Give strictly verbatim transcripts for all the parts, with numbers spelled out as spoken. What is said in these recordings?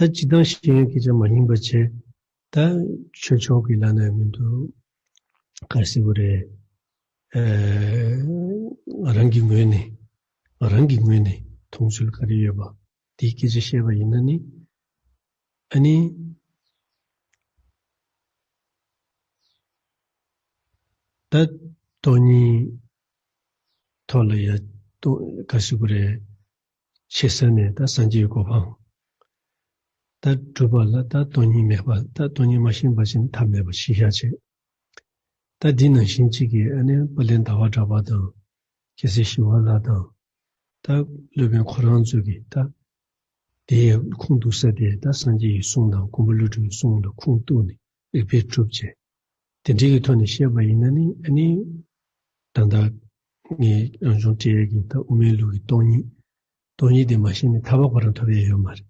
ད་སྤྱིར་བཏང་ཤེས་ཡོན་སྐད་ཆ་མ་ཡིན་པ་བྱས། ད་ཆོས་ཕྱོགས་ཀྱི་ལ་ནས་མི་འདུག་ག་རེ་ཟེར་དགོས་རེད། ཨ། ང་རང་གི་ངོས་ནས། ང་རང་གི་ངོས་ནས་མཐོང་ཚུལ་ག་རེ་ཡོད་པ། དེའི་སྐད་ཆ་བཤད་པ་ཡིན་ན་ནི། ཨ་ནི། ད་སྟོང་ཉིད་ཐོག་ལ་ཡ། ཏོ། ག་ཟེར་དགོས་རེད། ཆེ་ས་ནས་ད་སངས་རྒྱས་ཀྱི་གོ་འཕང་། ད་སྒྲུབ་པ་ལ་ད་སྟོང་ཉིད་མེད་པ། ད་སྟོང་ཉིད་མ་ཤེས་པ་ཅིན་ཐབས་མེད་པ་ཞིག་བཞག་བྱས། ད་འདི་ནང་བཞིན་གཅིག་གིས་ཨ་ནི་དཔལ་ལྡན་ཟླ་བ་གྲགས་པ་དང་། རྒྱལ་སྲས་ཞི་བ་ལྷ་དང་། ད་སློབ་དཔོན་ཁོ་རང་ཚོ་གིས་ད་དེའི་ཁུངས་གཏུགས་ས་དེ་ད་སངས་རྒྱས་ཀྱི་གསུང་དང་མགོན་པོ་ཀླུ་སྒྲུབ་ཀྱི་གསུང་ལ་ཁུངས་གཏུགས་ནས་རིགས་པས་གྲུབ་བྱས། དེ་འདྲའི་གི་ཐོག་ནས་བཤད་པ་ཡིན་ན་ནི། ཨ་ནི་ད་ལྟ་ངས་རང་བྱུང་འབྲེལ་ཡོད་ཀྱི་ད་དབུ་མའི་ལུགས་ཀྱི་སྟོང་ཉིད། སྟོང་ཉིད་དེ་མ་ཤེས་ནས་ཐར་པ་ཁོ་རང་ཐོབ་ཡས་ཡོད་མ་རེད།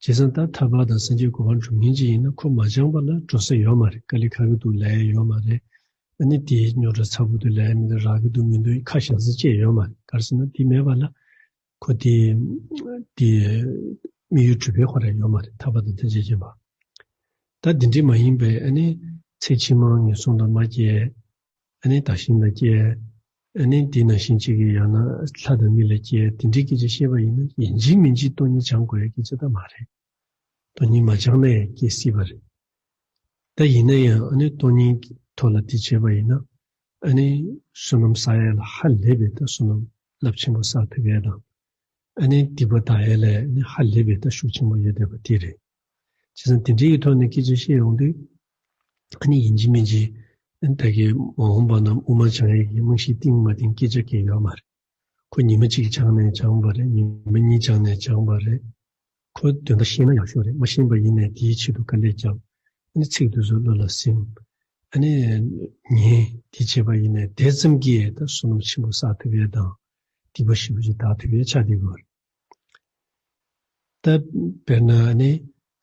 བྱས་ཙང་ད་ཐར་པ་དང་སངས་རྒྱས་གོ་འཕང་སྒྲུབ་མཁན་ཅིག་ཡིན་ན་ཁོ་མ་སྦྱངས་པ་ལ་འགྲོ་ས་ཡོད་མ་རེད། དཀའ་ལས་ཁག་གི་འདུག་ལབ་ཡས་ཡོད་མ་རེད། ཨ་ནི་དེའི་རྙོག་དྲ་ཚ་པོ་འདུག་ལབ་ཡས་མི་འདུག་རག་གི་འདུག་མི་འདུག་ཁ་བཞག་ས་ཅིག་ཡོད་མ་རེད། ག་རེ་ཟེར་ན་དེ་མེད་པ་ལ། ཁོ་དེ་དེ་དམིགས་ཡུལ་གྲུབ་པའི་ཁོ་རང་ཡོད་མ་རེད། ཐར་པ་དང་ཐམས་ཅད་མཁྱེན་པ། ད་འདི་འདྲའི་མ་ཡིན་པའི་ཨ་ནི་ཚེ་ཕྱི་མ་ངན་སོང་ལ་མ་སྐྱེ། ཨ་ནི་བདག་གཞན་ལ་སྐྱེ། ཨ་ནི་དེ་ནང་བཞིན་གཅིག་གིས་ཡང་ན་ལྷ་དང་མི་ལ་སྐྱེ། དེ་འདྲའི་སྐད་ཆ་བཤད་པ་ཡིན་ན་ཡིན་གཅིག་མིན་གཅིག་སྟོང་ཉིད་སྦྱང་དགོས་ཡ་སྐད་ཆ་ད་མ་རེད། སྟོང་ཉིད་མ་སྦྱངས་ན་ཡང་སྐྱེ་སྲིད་པ་རེད། ད་ཡིན་ན་ཡང་ཨ་ནི་སྟོང་ཉིད་ཀྱི་ཐོག་ལ་དེ་བྱས་པ་ཡིན་ན། ཨ་ནི་བསོད་ནམས་བསགས་ཡ་ལ་ཧ་ལས་པའི་ད་བསོད་ནམས་རླབས་ཆེན་པོ་བསགས་ཐུབ་ཡ་དང་། ཨ་ནི་སྡིག་པ་དག་ཡ་ལ་ཨ་ནི་ཧ་ལས་པའི་ད་ཤུགས་ཆེན་པོ་ཡོད་བསྡད་པ་དེ་རེད། བྱས་ཙང་དེ་འདྲའི་གི་ཐོག་ནས་སྐད་ཆ་བཤད་ཡོང་དུས། ཨ་ནི་ཡིན་གཅིག་མིན་གཅིག་ཨ་ནི་ད་གིན་མ་འོངས་པ་ན་དབུ་མ་སྦྱང་ཡས་ཀྱི་རྨང་གཞི་བཏིང་མ་བཏིང་སྐད་ཆ་གང་ཡང་ཡོད་མ་རེད། ཁོ་ཉི་མ་གཅིག་སྦྱངས་ནས་སྦྱངས་པ་རེད། ཉི་མ་གཉིས་སྦྱངས་ནས་སྦྱངས་པ་རེད། ཁོ་དོན་དག་ཤེས་ན་ཡག་ཤོས་རེད། མ་ཤེས་པ་ཡིན་ནའི་དེའི་ཆེད་དུ་དཀའ་ལས་བརྒྱབ། ཨ་ནི་ཚིག་དེ་ཚོ་བློ་ལ་ཟིན། ཨ་ནི་ཉན། དེ་བྱས་པ་ཡིན་ནའི་དེ་ཙམ་གྱིས་ད་བསོད་ནམས་ཆེན་པོ་བསགས་ཐུབ་ཡས་དང་། སྡིག་པ་ཞེ་པོ་ཅིག་དག་ཐུབ་ཡས་ཆགས་བསྡད་ཡོད་རེད། ད་དཔེར་ན་ཨ་ནི་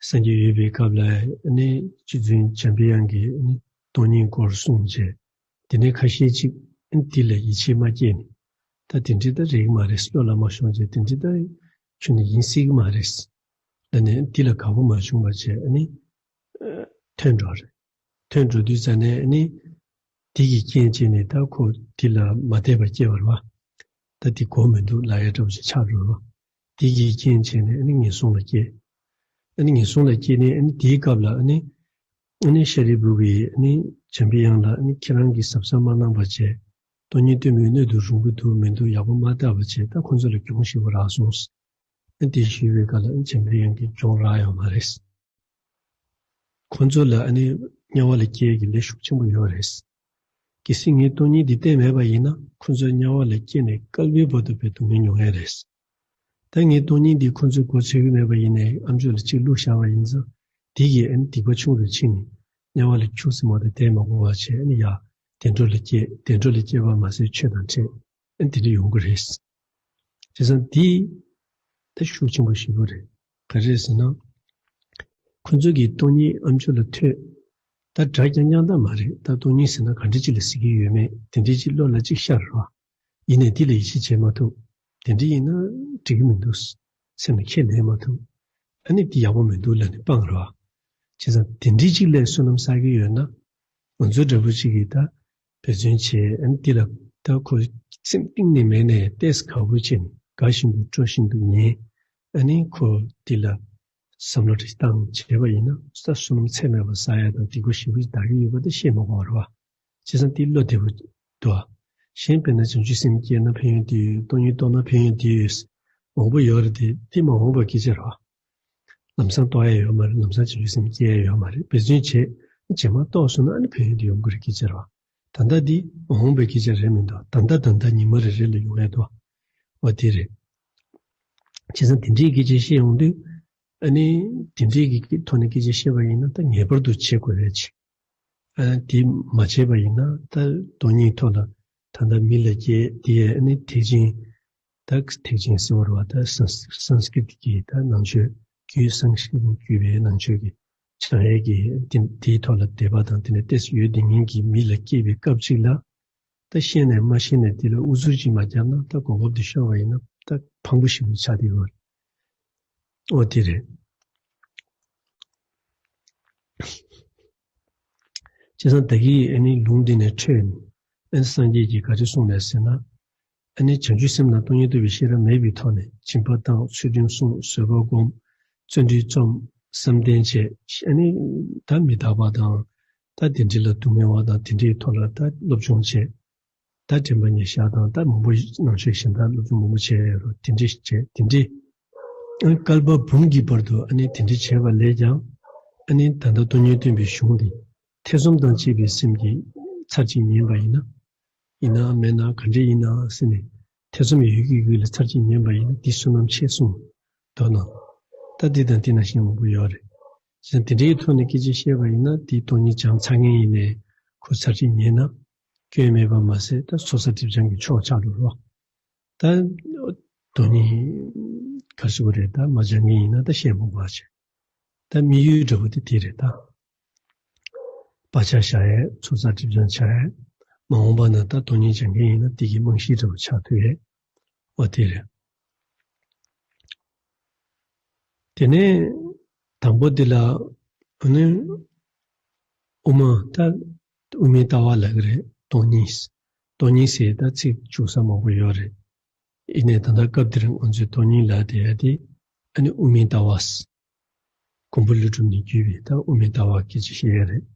སངས་རྒྱས་ཡོད་པའི་སྐབས་ལ་ཨ་ནི་རྗེ་བཙུན་འཇམ་པའི་དབྱངས་ཀྱིས་ཨ་ནི་སྟོང་ཉིད་སྐོར་གསུངས་རྗེས། དེ་ནས་ཁ་ཤས་ཅིག་འདི་ལ་ཡིད་ཆེས་མ་སྐྱེས་ནས། ད་དེ་འདྲའི་ད་རེད་ཀྱི་མ་རེད། བློ་ལ་མ་ཤོང་རྗེས་དེ་འདྲའི་ད་ཁྱོན་ནས་ཡིན་སྲིད་ཀྱི་མ་རེད། ད་ནས་འདི་ལ་དགའ་པོ་མ་བྱུང་བ་བྱས་ཨ་ནི་ཐོན་འགྲོ་རེད། ཐོན་འགྲོ་དུས་ཙ་ནས་ཨ་ནི་འདི་གི་རྐྱེན་བྱས་ནས་ད་ཁོ་འདི་ལ་མ་དད་པ་སྐྱེ་བ་རེད་བ། ད་འདི་གོ་མི་འདུག་ལབ་ཡ་འདྲ་པོ་ཞིག་ཆགས་འགྲོ་རེད་བ། དེ་གི་རྐྱེན་བྱས་ནས་ཨ་ནི་ངན་སོང་ལ་སྐྱེ། ཨ་ནི་ངན་སོང་ལ་སྐྱེས་ནས་ཨ་ནི་དེའི་སྐབས་ལ་ཨ་ནི། ཨ་ནི་ཤཱ་རིའི་བུ་གིས་ཨ་ནི་འཇམ་པའི་དབྱངས་ལ་ཨ་ནི་ཁྱེད་རང་གིས་གཟབ་གཟབ་མ་གནང་བ་བྱས། སྟོང་ཉིད་སྟོན་པའི་སྣོད་དུ་རུང་གི་འདུག་མི་འདུག་ཡག་པོ་མ་བལྟས་པ་བྱས། ད་ཁོ་ཚོ་ལ་གྱོང་ཞེ་པོ་རག་སོང་། ཨ་ནི་དེ་ཞུས་པའི་སྐབས་ལ་ཨ་ནི་འཇམ་པའི་དབྱངས་ཀྱིས་གྱོང་རག་ཡོད་མ་རེད། ཁོ་ཚོ་ལ་ཨ་ནི་དམྱལ་བ་ལ་སྐྱེ་ཡས་ཀྱི་ལས་ཤུགས་ཆེན་པོ་ཡོད་རེད། གལ་སྲིད་ངས་སྟོང་ཉིད་འདི་བསྟན་མེད་པ་ཡིན་ན་ཁོ་ཚོ་དམྱལ་བ་ལ་སྐྱེས་ནས་བསྐལ་པའི་བར་དུ་བའི་སྡུག་བསྔལ་མྱོང་ཡས་རེད། ད་ངས་སྟོང་ཉིད་འདི་ཁོ་ཚོའི་མགོ་ཚོས་ཀྱི་མེད་པ་ཡིན་ནའི་ཨ་མཆོག་ལ་གཅིག་བླུགས་བཞག་པ་ཡིན་ཙང་། དེ་གིས་ཨ་ནི་སྡིག་པ་ཆུང་རུ་ཕྱིན་ནས་དམྱལ་བ་ལ་ཁྱུག་ཙམ་མ་གཏོགས་བསྡད་མ་དགོས་པ་བྱས། ཨ་ནི་ཡ་བདེ་འགྲོ་ལ་སྐྱེ། བདེ་འགྲོ་ལ་སྐྱེས་པ་མ་ཟད་ཆོས་དང་འཕྲད། ཨ་ནི་དེ་འདྲ་ཡོང་གི་རེད། བྱས་ཙང་འདི་ད་ཤུགས་ཆེན་པོ་ཞེ་པོ་རེད། ག་རེ་ཟེར་ན། ཁོ་ཚོ་གིས་སྟོང་ཉིད་ཨ་མཆོག་ལ་ཐོས། ད་སྒྲ་རྐྱང་རྐྱང་ད་མ་རེད། ད་སྟོང་ཉིད་ཟེར་ན་ག་འདྲ་ཅིག་ལ་ཟེར་གྱི་ཡོད་མེད་དེ་འདྲ་ཅིག་བློ་ལ་ཅིག་ཤར་རོ། ཡིན་ནའི་འདི་ལ་ཡིད་ཆེས་བྱེད་མ་ཐུབ། དེ་འདྲ་ཡིན་ན་འགྲིག་གི་མི་འདུག་སེམས་ལ་ཁས་ལེན་མ་ཐུབ། ཨ་ནི་འདི་ཡག་པོ་མི་འདུག་ལབ་ནས་སྤང་རོ། བྱས་ཙང་དེ་འདྲ་ཅིག་ལ་བསོད་ནམས་བསགས་ཀྱི་ཡོད་ན། ང་ཚོ་འདྲ་པོ་ཅིག་གིས་ད་འབད་བརྩོན་བྱས། ཨ་ནི་འདི་ལ་ད་ཁོ་སེམས་གཏིང་ནས་མེད་ནས་ཏོག་ཙམ་དགའ་པོ་བྱས་ནས་དགའ་བཞིན་དུ་སྤྲོ་བཞིན་དུ་ཉན། ཨ་ནི་ཁོ་འདི་ལ་བསམ་བློ་ཅིག་བཏང་བྱས་པ་ཡིན་ན། ད་བསོད་ནམས་ཚད་མེད་པ་བསགས་ཡ་དང་སྡིག་པ་ཞེ་པོ་ཅིག་དག་གི་ཡོད་པ་དེ་ཤེས་མ་དགོས་པ་རེད་བ། བྱས་ཙང་དེ་བློ་བདེ་པོ་འདུག་ཨ། གཞན་དཔེར་ན་བྱང་ཆུབ་སེམས་སྐྱེས་ན་ཕན་ཡོན་དེ་ཡོད། སྟོང་ཉིད་རྟོགས་ན་ཕན་ཡོན་དེ་ཡོད། མང་པོ་ཡོད་རེད་དེ། དེ་མ་འོངས་པ་སྐད་ཆ་རེད་བ། ལམ་སང་རྟོགས་ཡ་ཡོད་མ་རེད། ལམ་སང་བྱང་ཆུབ་སེམས་སྐྱེ་ཡ་ཡོད་མ་རེད། འབད་བརྩོན་བྱས། རྗེས་མ་རྟོགས་སོང་ན་ཨ་ནི་ཕན་ཡོན་དེ་ཡོང་གི་རེད། སྐད་ཆ་རེད་བ། ད་ལྟ་འདི་མ་འོངས་པའི་སྐད་ཆ་རེད་མི་འདུག་ད་ལྟ་ད་ལྟ་ཉི་མ་རེ་རེ་ལ་ཡོང་ཡ་འདུག་འོ་དེ་རེད། བྱས་ཙང་དེ་འདྲའི་སྐད་ཆ་བཤད་ཡོང་དུས། ཨ་ནི་དེ་འདྲའི་གི་ཐོག་ནས་སྐད་ཆ་བཤད་པ་ཡིན་ན་ད་ངེས་པར་དུ་བྱེད་དགོས་རེད་ཅེས། ཨ་ནི་དེ་མ་བྱས་པ་ཡིན་ན་ད་སྟོང་ཉིད་ཐོག་ལ་ད་ལྟ་མི་ལ་སྐྱེ་དེ། ཨ་ནི་ཐེག་ཆེན། ད་ཐེག་ཆེན་ཟེར་བ་རེད་བ། ད་སཾ་སཾ་སྐྲྀ་ཏ་གི་ད་ནང་ཆོས་རྒྱུད། སཾ་སྐྲྀ་ཏ་ནས་བརྒྱུད་པའི་ནང་ཆོས་ཀྱི་སྦྱང་ཡས་ཀྱི་དེ་དེའི་ཐོག་ལ་དད་པ་དང་། དེ་ནས་ཏོག་ཙམ་ཡོད་དེ་ཉིད་ཀྱི་མི་ལ་སྐྱེས་པའི་སྐབས་གཅིག་ལ། ད་ཤེས་ནས་མ་ཤེས་ནས་དེ་ལ་ཨུ་ཚུགས་ཅིག་མ་བརྒྱབ་ན། ད་གོ་སྐབས་དེ་ཤོར་བ་ཡིན་ན་ད་ཕངས་པོ་ཞེ་པོ་ཆགས་བསྡད་ཡོད་རེད། འོ་དེ་རེད། བྱས་ཙང་ད་གིན་ཨ་ནི་ལུང་འདི་ནས་འཕྲོས་ནས་ཨ་ནི་སངས་རྒྱས་ཀྱིས་ག་རེ་གསུངས་ནས་ཟེར་ན། ཨ་ནི་བྱང་ཆུབ་སེམས་ལ་སྟོང་ཉིད་རྟོགས་པའི་ཤེས་རབ་མེད་པའི་ཐོག་ནས་སྦྱིན་པ་བཏང་ཚུལ་ཁྲིམས་སྲུང་བཟོད་པ་སྒོམ་བརྩོན་འགྲུས་རྩོམ་བསམ་གཏན་བྱས་ཨ་ནི་ད་མི་རྟག་པ་དང་ད་དེ་འདྲ་ལ་སྡུག་བསྔལ་བ་དང་དེ་འདྲའི་ཐོག་ལ་ད་སློབ་སྦྱོང་བྱས། ད་དྲན་པ་ཉེར་བཞག་དང་ད་མང་པོ་ནང་ཆོས་གཞན་དག་སློབ་སྦྱོང་མང་པོ་བྱས་ཡོད་རེད། དེ་འདྲས་བྱས་དེ་འདྲས་ཨ་ནི་བསྐལ་པ་འབུམ་གྱི་བར་དུ་ཨ་ནི་དེ་འདྲས་བྱས་པ་ལས་ཀྱང་ཨ་ནི་ད་ལྟ་སྟོང་ཉིད་སྟོན་པའི་གཞུང་འདི་ཐེ་ཚོམ་དང་བཅས་པའི་སེམས་ཀྱིས་ཚར་གཅིག་ཉན་པ་ཡིན་ན། ཡིན་ན་མེད་ན་ག་འདྲས་ཡིན་ན་ཟེར་ནས་ཐེ་ཚོམ་ཡོད་ཀྱི་ཡུལ་ལ་ཚར་གཅིག་ཉན་པ་ཡིན་ན་འདི་བསོད་ནམས་ཆེ་གསུངས་འདུག་ན། ད་འདི་དང་འདི་ནང་བཞིན་མང་པོ་ཡོད་རེད། གཞན་དེ་འདྲའི་ཐོག་ནས་སྐད་ཆ་བཤད་པ་ཡིན་ན་དེའི་སྟོང་ཉིད་སྦྱངས་ཚར་མཁན་ཡིན་ནའི་ཁོ་ཚར་གཅིག་ཉན་ན་སྐྱོན་མེད་པ་མ་ཟད་ད་ཚོགས་བསགས་སྒྲིབ་སྦྱང་གི་མཆོག་ཆགས་འགྲོ་རོགས། ད་སྟོང་ཉིད་ག་རེ་ཟེར་དགོས་རེད། ད་མ་སྦྱང་མཁན་ཡིན་ན་ད་བཤད་མ་དགོས་པ་བྱས། ད་དམིགས་ཡུལ་འདྲ་བོ་དེ་དེ་རེད་ད། བག་ཆགས་བཞག་ཡས་ཚོགས་བསགས་སྒྲིབ་སྦྱང་བྱ་ཡས། མ་འོངས་པ་ན་ད་སྟོང་ཉིད་སྦྱང་མཁན་ཡིན་ན་དེ་གི་རྨང་གཞི་འདྲ་བོ་ཆགས་ཐུབ་ཡས། འོ་དེ་རེད། དེ་ནས་དང་པོ་འདི་ལ་ཨ་ནི་དབུ་མ་ད་དབུ་མའི་ལྟ་བ་ལབ་ཀྱི་རེད། སྟོང་ཉིད། སྟོང་ཉིད་ཟེར་ད་ཚིག་འཇུག་ས་མང་པོ་ཡོད་རེད། ཡིན་ནའི་ད་ལྟ་སྐབས་འདིར་ང་ཚོས་སྟོང་ཉིད་ལབ་བསྡད་ཡ་དེ་ཨ་ནི་དབུ་མའི་ལྟ་བ། མགོན་པོ་ཀླུ་སྒྲུབ་ནས་བརྒྱུད་པའི་ད་དབུ་མའི་ལྟ་བ་སྐད་ཆ་བཤད་ཡ་རེད།